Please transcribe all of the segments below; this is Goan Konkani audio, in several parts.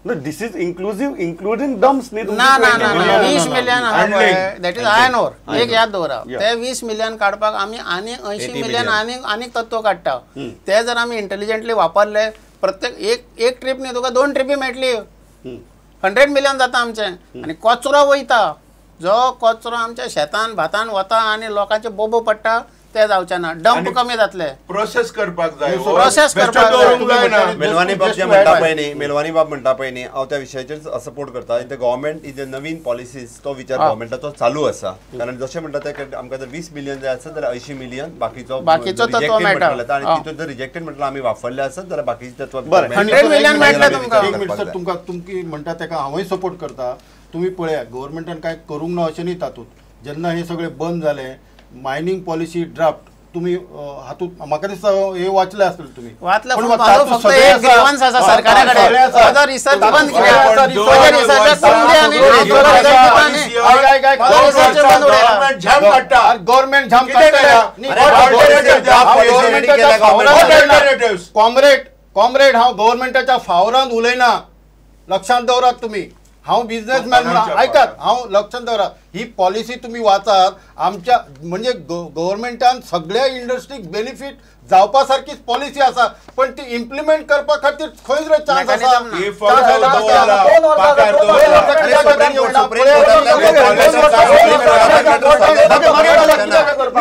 This is inclusive including dumps न्ही. ना ना ना 20 million that is iron ore. एक याद दवरा, ते 20 मिलियन काडपाक आमी आनी 80 मिलियन आनी आनीक तत्व काडटा. ते जर आमी इंटेलिजंटली वापरले प्रत्येक एक एक ट्रीप न्ही तुका 2 ट्रिपी मेळटली. 100 मिलियन जाता आमचें. आनी कचरो वयता, जो कचरो आमच्या शेतान भातान वता आनी लोकांचे बोबो पडटा ते जावचे ना. डंप कमी जातले. प्रोसेस करपाक जाय, प्रोसेस करपाक जाय. मेलवानी बाब जे म्हणटा पळय न्ही, मेलवानी बाब म्हणटा पळय न्ही, हांव त्या विशयाचेर सपोर्ट करता. गव्हर्मेंट is Naveen policies तो विचार गव्हर्मेंटाचो चालू आसा. कारण जशें म्हणटा ते आमकां जर 20 मिलियन जाय आसत जाल्यार 80 मिलियन बाकीचो बाकीचो तत्व मेळटा. आनी तितून जर रिजेक्टेड म्हटल्यार आमी वापरले आसत जाल्यार बाकीचे तत्व 100 मिलियन मेळटले तुमकां. एक मिनट सर, तुमकां तुमकी म्हणटा तेका हांवूय सपोर्ट करता. तुमी पळया गव्हर्मेंटान कांय करूंक ना अशें न्ही. तातूंत जेन्ना हें सगळें बंद जालें मायनिंग पॉलिसी ड्राफ्ट तुम्ही हातूंत म्हाका दिसता हे वाचले आसतले तुम्ही. वाचले. फक्त एक ग्रीवन्स आसा सरकारा कडेन, ताजो रिसर्च बंद कित्याक? गव्हर्मेंट झाम काडटा. कॉम्रेड कॉम्रेड हांव गव्हर्मेंटाच्या फावरान उलयना, लक्षांत दवरात तुमी. हांव बिजनेसमॅन म्हणून आयकात, हांव लक्षांत दवरात ही पॉलिसी तुमी वाचात. आमच्या म्हणजे गव्हर्मेंटान सगळ्या इंडस्ट्रीक बेनिफीट जावपा सारकीच पॉलिसी आसा, पण ती इम्प्लिमेंट करपा खातीर खंय रे चान्स आसा?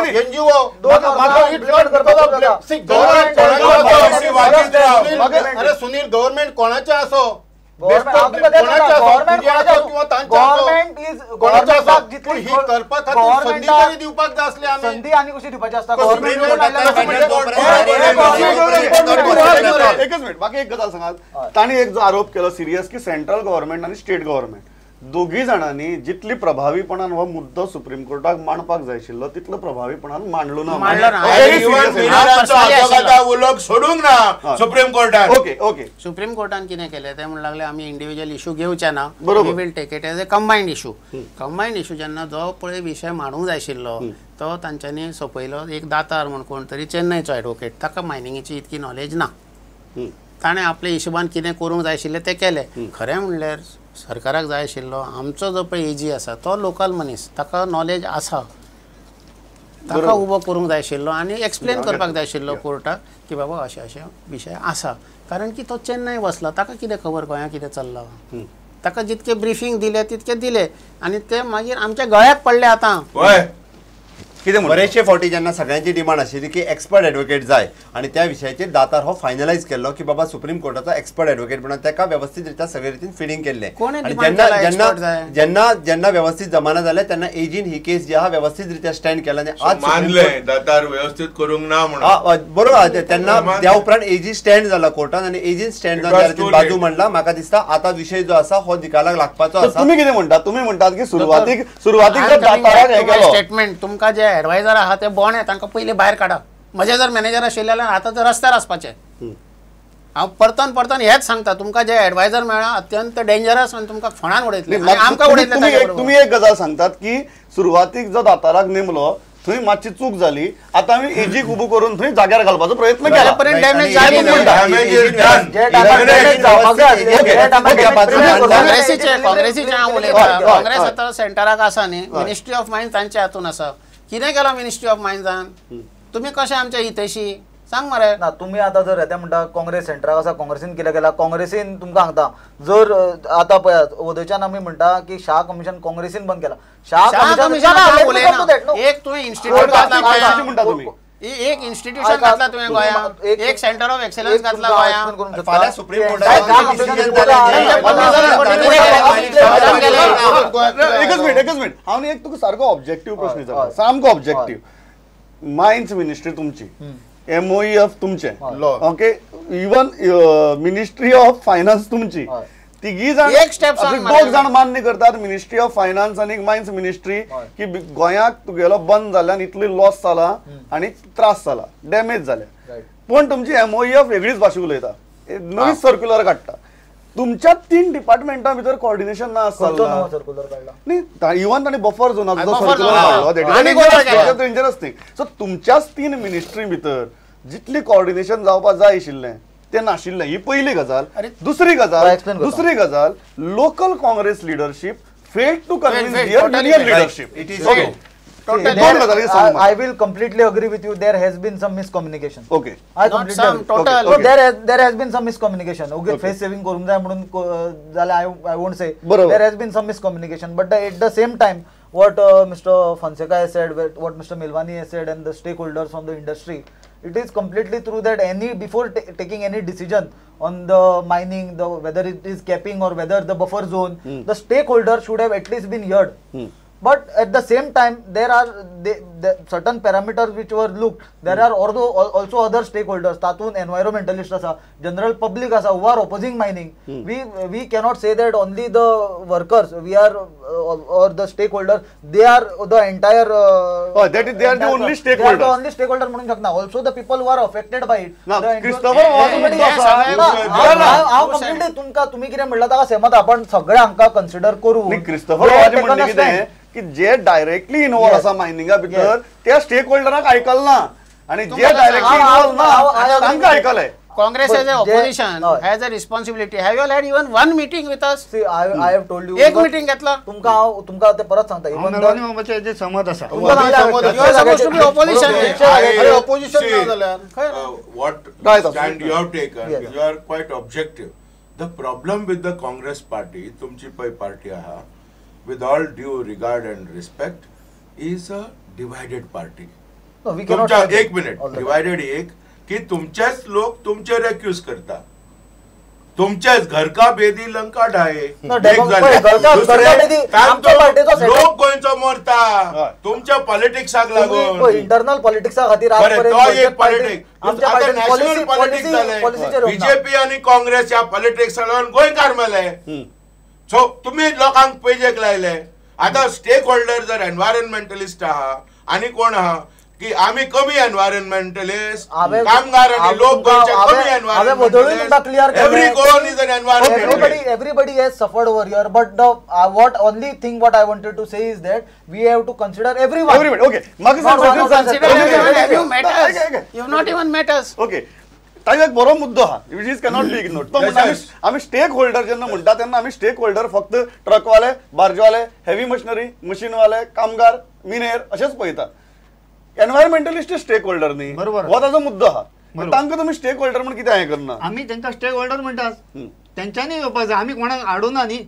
एनजीओ अरे सुनील, गव्हर्मेंट कोणाचें आसो, संधी आनी कशी दिवपाची आसता. एकच मिनिट, बाकी एक गजाल सांगात. तांणी एक जो आरोप केलो सिरियस की सेंट्रल गव्हर्मेंट आनी स्टेट गव्हर्मेंट दोगी जाणांनी जितली प्रभावीपणान हो मुद्दो सुप्रीम कोर्टाक मांडपाक जाय आशिल्लो तितलो प्रभावीपणान मांडलो ना. सोडूंक ना सुप्रीम कोर्टान. ओके ओके, सुप्रीम कोर्टान कितें केलें ते म्हणून लागले आमी इंडिव्हिज्युअल इशू घेवचे ना, we will take it as a combined issue. Combined issue जेन्ना जो पळय विशय मांडूंक जाय आशिल्लो तो तांच्यांनी सोंपयलो. एक दातार म्हूण कोण तरी चेन्नयचो एडवोकेट, ताका मायनिंगेची इतकी नॉलेज ना, ताणें आपल्या हिशोबान कितें करूंक जाय आशिल्लें तें केलें. खरें म्हणल्यार सरकाराक जाय आशिल्लो आमचो जो पळय एजी आसा तो लोकल मनीस, ताका नॉलेज आसा, ताका उबो करूंक जाय आशिल्लो आनी एक्सप्लेन करपाक जाय आशिल्लो कोर्टाक की बाबा अशें अशें विशय आसा. कारण की तो चेन्नय वसला, ताका कितें खबर गोंयांत कितें चल्लां. ताका जितके ब्रिफींग दिले तितके दिले आनी ते मागीर आमच्या गळ्याक पडले. आतां कितें बरेचशे फावटी जेन्ना सगळ्यांची डिमांड आशिल्ली की एक्सपर्ट एडवोकेट जाय आनी त्या विशयाचेर दातार हो फायनलायज केल्लो की बाबा सुप्रीम कोर्टाचो एक्सपर्ट एडवोकेट म्हणून ताका वेवस्थीत रित्या सगळे रितीन फिडींग केल्लें. आनी जेन्ना जेन्ना जेन्ना जेन्ना वेवस्थीत जमाना जालें तेन्ना एजीन ही केस जी आहा वेवस्थीत रित्या स्टँड केला आनी आज मानलें दातार व्यवस्थीत करूंक ना म्हणून. बरोबर, तेन्ना त्या उपरांत एजी स्टँड जाला कोर्टान आनी एजीन स्टँड जावन बाजू म्हणला म्हाका दिसता आतां विशय जो आसा हो निकालाक लागपाचो आसा. तुमी कितें म्हणटा? तुमी म्हणटात की सुरवातीक सुरवातीक दाताराक हें केलो स्टेटमेंट, तुमकां जे एडवायजर आहा ते बोणे तांकां पयलीं भायर काडा. म्हजे जर मॅनेजर आशिल्ले जाल्यार आतां तर रस्त्यार आसपाचे. हांव परतून परतून हेच सांगता, तुमकां जे एडवायजर मेळ्ळा अत्यंत डेंजरस आनी तुमकां फोणान उडयतले, आमकां उडयतले. तुमी एक गजाल सांगतात की सुरवातीक जो दाताराक नेमलो थंय मातशी चूक जाली, आतां आमी एजीक उबो करून थंय जाग्यार घालपाचो प्रयत्न केला. काँग्रेसीचे हांव उलयतां, काँग्रेस आतां सेंटराक आसा न्ही, मिनिस्ट्री ऑफ मायन्स तांच्या हातून आसा. कितें केलां मिनिस्ट्री ऑफ मायन्सान? तुमी कशें आमच्या हितेशी सांग मरे. ना तुमी आतां जर येता म्हणटा काँग्रेस सेंटराक आसा, काँग्रेसीन कितें केलां, काँग्रेसीन तुमकां सांगता जर आतां पळयात ओदोच्यान आमी म्हणटा की शाह कमिशन काँग्रेसीन बंद केला. शाह कमिशन एक तुवें इन्स्टिट्यूट घातला, एक इन्स्टिट्यूशन घातला तुवें गोंयांत, एक सेंटर ऑफ एक्सलन्स घातला गोंयांत. फाल्यां सुप्रीम कोर्टान एकच मिनिट, एकच मिनिट, हांव एक तुका सारको ऑब्जेक्टीव प्रश्न विचारता, सामको ऑब्जेक्टीव. मायन्स मिनिस्ट्री तुमची, MOEF तुमचे, okay, even ministry of finance तुमची, तिगी जाण एक स्टेप दोग जाण मान्य करतात मिनिस्ट्री ऑफ फायनान्स आनी मायन्स मिनिस्ट्री की गोंयाक तुगेलो बंद जाल्यान इतली लॉस जाला आनी त्रास जाला, डॅमेज जाल्या. पूण तुमची MOEF वेगळीच भाशा उलयता, नवीच सर्क्युलर काडटा. तुमच्या 3 डिपार्टमेंटा भितर कॉर्डिनेशन ना आसता न्ही. इवन तांणी बफर झोनाचो सर्क्युलर काडलो, that is dangerous thing. So तुमच्याच 3 मिनिस्ट्री भितर जितली कॉर्डिनेशन जावपाक जाय आशिल्लें ते नाशिल्लें. ही पयली गजाल. दुसरी गजाल, local Congress leadership failed to convince their union leadership. It is okay. I will completely agree with you. There has been some miscommunication. Okay. I completely some agree. Total. Okay. So there has been some miscommunication. Okay, face saving करूंक जाय म्हणून जाल्यार I won't say. There has been some miscommunication, but at the same time, what Mr. Fonseca has said, what Mr. Melwani has said, and the stakeholders from the industry, it is completely true that any before taking any decision on the mining, the whether it is capping or whether the buffer zone, the stakeholder should have at least been heard. But at the same time, there are the certain parameters which were looked. There are also other stakeholders, tatun environmentalists asa, general public asa, who are opposing mining. We cannot say that only the workers, we are or the stakeholders, they are the entire. That is, they are the only stakeholders. They are the only stakeholder म्हणून शकना. Also the people who are affected by it. Now, Christopher हांव completely तुमकां तुमी कितें म्हणलां ताका सहमत आपण सगळे हांकां कन्सिडर करू. क्रिस्टोफर म्हणलें कितें की जे डायरेक्टली इन्वॉल्व आसा मायनिंगा भितर त्या स्टेक होल्डराक आयकल ना आनी जे डायरेक्टली इन्वॉल्व ना तांकां आयकलें. Congress as a opposition has a responsibility. Have you all had even one meeting with us? See, I have told you. एक meeting घेतला. तुमकां हांव तुमकां ते परत सांगता. Even मेलवानी मामाचे जे सहमत आसा. You are supposed to be opposition. अरे opposition ना जाल्यार. What stand you have taken? You are quite objective. The problem with the Congress party, तुमची पळय पार्टी आहा, with all due regard and respect, is a divided party. तुमच्या एक मिनिट, डिवायडेड एक की तुमचेच लोक तुमचेर एक्यूज करता, तुमचेच घरका बेदी लंका ढाये, लोक गोंयचो मरता तुमच्या पॉलिटिक्साक लागून, इंटरनल पॉलिटिक्सा खातीर. तो एक पॉलिटिक्स, आतां नॅशनल पॉलिटिक्स जालें. बीजेपी आनी काँग्रेस ह्या पॉलिटिक्सा लागून गोंयकार मेले. सो तुमी लोकांक पेजेक लायले. आतां स्टेक होल्डर जर एनवायरमेंटलिस्ट आहा आनी कोण आहा की आमी कमी एनवायरमेंटलिस्ट, कामगार आनी लोक गोंयचे कमी environmentalist. Every Goan is an environmentalist. Everybody has suffered over here, but the what only thing what I wanted to say is that we have to consider everyone. Everybody, okay. Have you met us? You have not even met us. Okay. ताजो एक बरो मुद्दो आहा which is cannot be ignored. तो म्हणटा आमी स्टेक होल्डर जेन्ना म्हणटा तेन्ना आमी स्टेक होल्डर फक्त ट्रकवाले, बार्जवाले, हेवी मशिनरी, मशीनवाले, कामगार, मिनेर अशेंच पळयता. एनवायरमेंटलिस्ट स्टेक होल्डर न्ही, हो ताजो मुद्दो आहा. तांकां तुमी स्टेक होल्डर म्हण कितें हें करना? आमी तांकां स्टेक होल्डर म्हणटात, तेंच्यांनी येवपाक जाय, आमी कोणाक आडोना न्ही.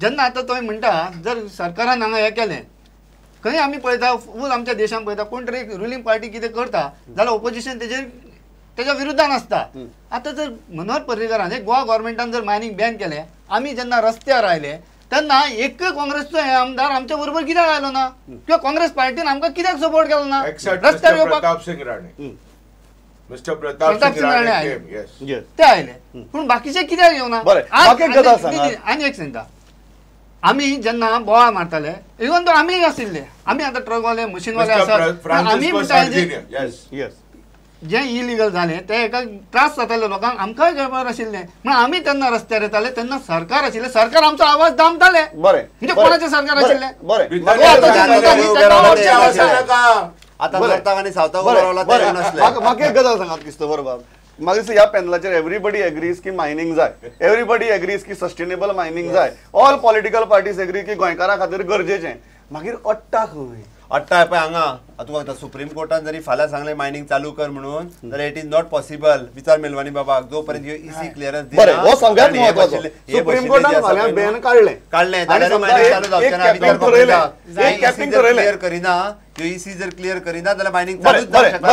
जेन्ना आतां तुवें म्हणटा जर सरकारान हांगा हें केलें, खंय आमी पळयता फूल आमच्या देशान पळयता कोण तरी रुलींग पार्टी कितें करता जाल्यार ओपोजिशन तेजेर तेज्या विरुद्धान आसता. आतां जर मनोहर पर्रीकरान गोवा गव्हर्मेंटान जर मायनींग बॅन केलें, आमी जेन्ना रस्त्यार आयले तेन्ना एकय काँग्रेसचो हे आमदार आमच्या बरोबर कित्याक आयलो ना, किंवा काँग्रेस पार्टीन आमकां कित्याक सपोर्ट केलो ना रस्त्यार येवपाक? प्रताप सिंग राणे, मिस्टर प्रताप सिंग राणे ते आयले, पूण बाकीचे कित्याक येवना? आनी एक सांगता, आमी जेन्ना बोवाळ मारताले इवन तो आमी आशिल्ले, आमी आतां ट्रकवाले मशीनवाले आसात, आमी म्हणटा जे इलिगल जालें ते एका त्रास जाताले लोकांक, आमकांय खबर आशिल्लें म्हण आमी तेन्ना रस्त्यार येताले तेन्ना सरकार आशिल्लें, सरकार आमचो आवाज दामताले. बरें, म्हणजे कोणाचें सरकार आशिल्लें? म्हाका एक गजाल सांगात क्रिस्तोफर बाब, म्हाका दिसता ह्या पॅनलाचेर एवरीबडी एग्रीज की मायनींग जाय, एवरीबडी एग्रीज की सस्टेनेबल मायनींग जाय, ऑल पॉलिटिकल पार्टीज एग्री की गोंयकारां खातीर गरजेचें. मागीर अट्टा खंय? अट्टा पळय हांगा तुका सांगता, सुप्रीम कोर्टान जरी फाल्यां सांगलें मायनींग चालू कर म्हणून जाल्यार it is not possible. विचार मेलवानी बाबाक, जो पर्यंत इसी क्लियरन्स दिना. बरें, हो सगळ्यांत म्हत्वाचो. सुप्रीम कोर्टान फाल्यां बॅन काडलें काडलें जाल्यार मायनींग चालू जावचें ना. क्लियर करिना, इसी जर क्लियर करिना जाल्यार मायनींग चालूच जावंक शकना.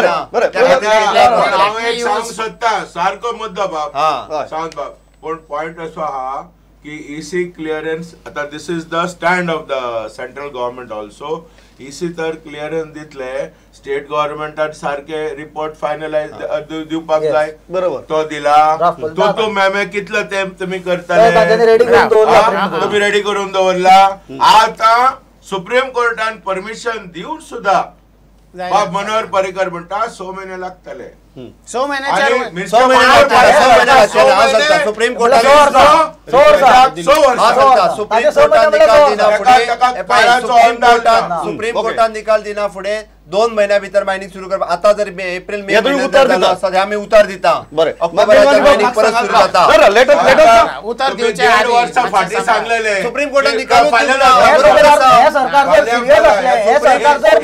हांव एक सांगूंक सोदता, सारको मुद्दो बाब, सांग बाब, पूण पॉयंट असो आहा की इसी क्लियरन्स आतां this is the stand of the central government also. EC तर क्लियरन्स दितले, स्टेट गव्हर्मेंटान सारके रिपोर्ट फायनलायज दिवपाक जाय, बरोबर, तो दिला. तो मेमे कितलो तेंप तुमी करतले, तुमी रेडी करून दवरला. आतां सुप्रीम कोर्टान परमिशन दिवन सुद्दां बाब मनोहर पर्रीकर म्हणटा 6 महिने लागतले. 6 महिने सुप्रीम कोर्टान सुप्रीम कोर्टान निकाल दिना फुडें 2 म्हयन्या भितर मायनिंग सुरू करपाक आतां जर एप्रिल मे आसा आमी उतार दिता बरें ऑक्टोबराच्या परत सुरू जाता उतर दिवचे वर्सां फाटीं सांगलेले सुप्रीम कोर्टान निकाल हे सरकार जर सिरियस असले हे सरकार जर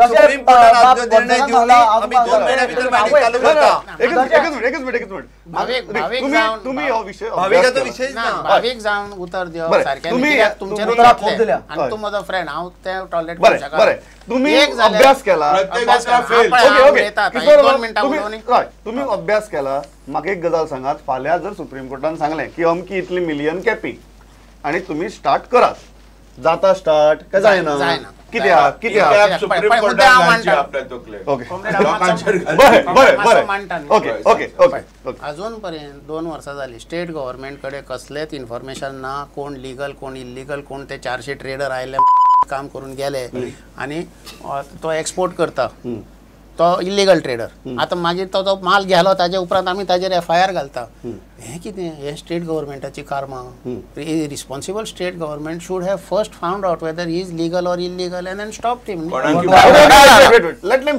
सुप्रीम कोर्टान आज निर्णय दिवन आमी 2 म्हयन्या भितर मायनिंग चालू करता. एकच मिनिट एकच मिनिट तुम्ही हो विषय भाविकाचो विषय ना भावीक जावन उतर दिवप सारकें कित्याक तुमचेर उतर आनी तूं म्हजो फ्रेंड हांव तें टॉयलेट बरें बरें तुम्ही अभ्यास केला तुम्ही अभ्यास केला म्हाका एक गजाल सांगात फाल्यां जर सुप्रीम कोर्टान सांगलें की अमकी इतली मिलियन कॅपिंग आनी तुम्ही स्टार्ट करात जाता स्टार्ट काय जायना कित्याक कित्याक ओके बरें बरें बरें ओके ओके ओके अजून पर्यंत 2 वर्सां जाली स्टेट गव्हर्मेंट कडेन कसलेच इन्फॉर्मेशन ना कोण लिगल कोण इलिगल कोण ते 400 ट्रेडर आयले काम करून गेले आनी तो एक्सपोर्ट करता तो इलिगल ट्रेडर आतां मागीर तो जो माल गेलो ताजे उपरांत आमी ताजेर एफआयआर घालता हें कितें हें state गव्हर्मेंटाची karma. Responsible state government should have first found out whether is legal or illegal and then stop him.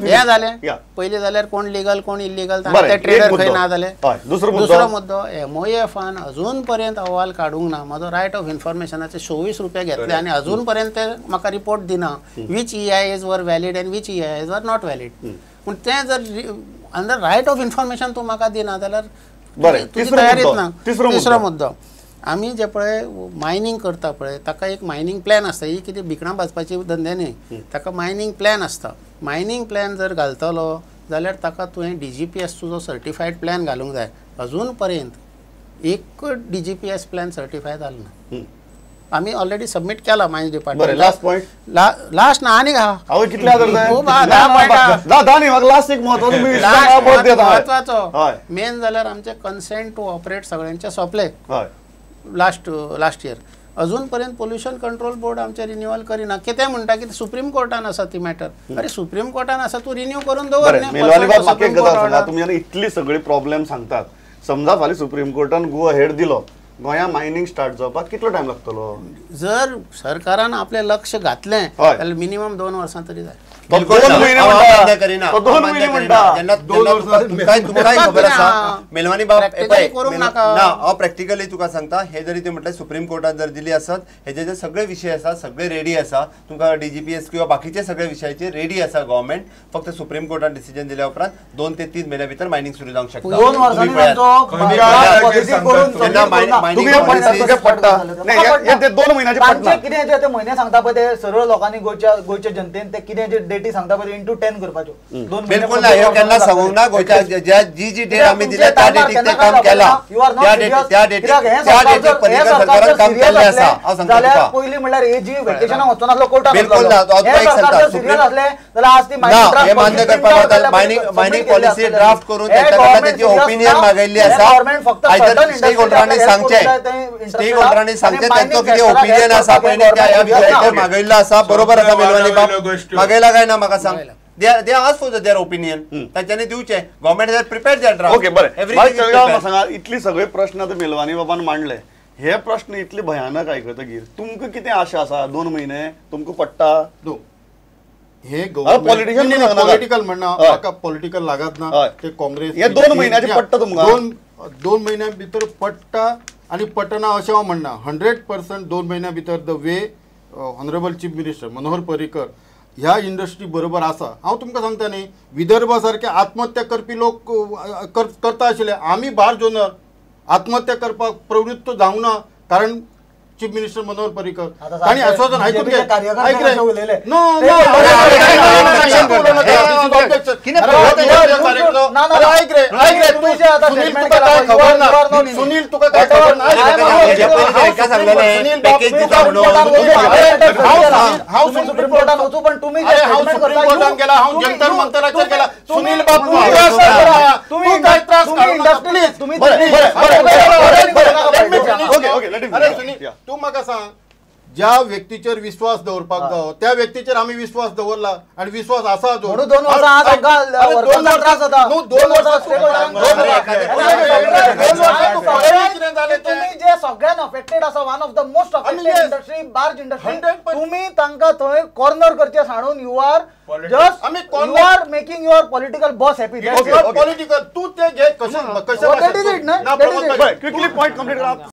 हें जालें पयलीं जाल्यार कोण लिगल कोण इलिगल ते ट्रेडर खंय ना जाले. दुसरो मुद्दो एमओएफान अजून पर्यंत अहवाल काडूंक ना. म्हजो रायट ऑफ इन्फॉर्मेशनाचे 24 रुपया घेतले आनी अजून पर्यंत ते म्हाका रिपोर्ट दिना which EIAs were valid and which EIAs were not valid. पूण तें जर अंडर रायट ऑफ इन्फॉर्मेशन तूं म्हाका दिना जाल्यार बरें. तयारीच ना. तिसरो मुद्दो आमी जे पळय मायनींग करता पळय ताका एक मायनींग प्लॅन आसता. ही कितें भिकणां भाजपाची धंदे न्ही ताका मायनींग प्लॅन आसता. मायनींग प्लॅन जर घालतलो जाल्यार ताका तुवें DGPS तुजो सर्टिफायड प्लॅन घालूंक जाय. अजून पर्यंत एक DGPS plan certify जालो ना. आमी ऑलरेडी सबमिट केला mines department. Last point last ना आनी हांव कितले खूब लास्ट एक म्हत्वाचो मेन जाल्यार आमचे कन्सेंट टू ऑपरेट सगळ्यांचे सोंपले लास्ट लास्ट इयर. अजून पर्यंत पोल्युशन कंट्रोल बोर्ड आमचे रिन्युअल करिना. कितें म्हणटा की सुप्रीम कोर्टान आसा ती मॅटर. अरे सुप्रीम कोर्टान आसा तूं रिन्यू करून दवर. तुमी इतली सगळी प्रॉब्लेम सांगतात समजा फाल्यां सुप्रीम कोर्टान गो हेड दिलो गोंया मायनिंग स्टार्ट जावपाक कितलो टायम लागतलो? जर सरकारान आपलें लक्ष घातलें जाल्यार मिनिमम 2 वर्सां तरी जाय. खबर आसा मेलवानी बाब ना हांव प्रॅक्टिकली तुका सांगता हे जरी ते म्हटल्यार सुप्रीम कोर्टान जर दिली आसत हेजे जे सगळे विशय आसा सगळे रेडी आसा तुमकां DGPS किंवा बाकीचे सगळे विशयाचेर रेडी आसा गव्हर्मेंट. फक्त सुप्रीम कोर्टान डिसिजन दिल्या उपरांत 2 ते 3 म्हयन्या भितर मायनिंग सुरू जावंक शकता. कितें म्हयने सांगता पळय ते सरळ लोकांनी गोंयच्या जनतेन ते कितें जे डेटी सांगता पळय इंटू 10 करपाच्यो. बिलकुल ना ह्यो केन्ना सांगूंक ना. गोंयच्या जी जी डेट आमी दिल्या त्या डेटीक ते काम केला त्या डेटीक पर्रीकर सरकारान काम केल्लें आसा. हांव सांगता तुका पयलीं म्हणल्यार एजी वेकेशनाक वचनासलो कोर्टान बिलकुल ना. ना हे मान्य करपाक जाता. मायनिंग पॉलिसी ड्राफ्ट करून तांच्या कडल्यान तेची ओपिनियन मागयल्ली आसा. स्टेक होल्डरांनी सांगचें स्टेक होल्डरांनी सांगचें तांचो कितें ओपिनियन आसा पळय त्या ह्या विशयाचेर मागयल्लो आसा. बरोबर आसा मेलवानी बाब मागयला काय ना म्हाका सांग. They ask for their opinion तांच्यांनी दिवचें. Government has prepared their draft. Okay बरें म्हाका सांगा इतली सगळे प्रश्न आतां मेलवानी बाबान मांडले हे प्रश्न इतले भयानक आयकतगीर तुमकां कितें आशा आसा 2 म्हयने तुमकां पडटा? हे पॉलिटिकल म्हणना म्हाका पॉलिटिकल लागत ना ते काँग्रेस हे 2 म्हयन्याचे पडटा तुमकां 2 म्हयन्या भितर पडटा आनी पडना अशें हांव म्हणना. 100% 2 म्हयन्या भितर the way honourable chief minister Manohar Parrikar ह्या इंडस्ट्री बरोबर आसा. हांव तुमकां सांगता न्ही विदर्भा सारके आत्महत्या करपी लोक करता आशिल्ले आमी बार जोनर आत्महत्या करपाक प्रवृत्त जावंक ना कारण चीफ मिनिस्टर मनोहर पर्रीकर तांणी आश्वासन आयकून घे. आयक रे नो नो आयक रे आयक रे सुनील तुका काय खबर ना सुनील तुका काय खबर ना हांव सुप्रीम कोर्टान वचूं पण तुमी सुप्रीम कोर्टान गेला हांव जंतर मंतराचेर गेला. सुनील बाब तूं काय त्रास काडूं प्लीज. अरे सुनील तूं म्हाका सांग ज्या व्यक्तीचेर विश्वास दवरपाक जावो त्या व्यक्तीचेर आमी विश्वास दवरला आनी विश्वास आसा जो 2 वर्सां ते सगळ्यान अफेक्टेड आसा, one of the most affected industry barge industry. तुम्ही तांकां थंय कॉर्नर करचे सांडून you are just you are making your political boss happy. Political तू ते घे कशें कशें. क्विकली पॉइंट कंप्लीट करा.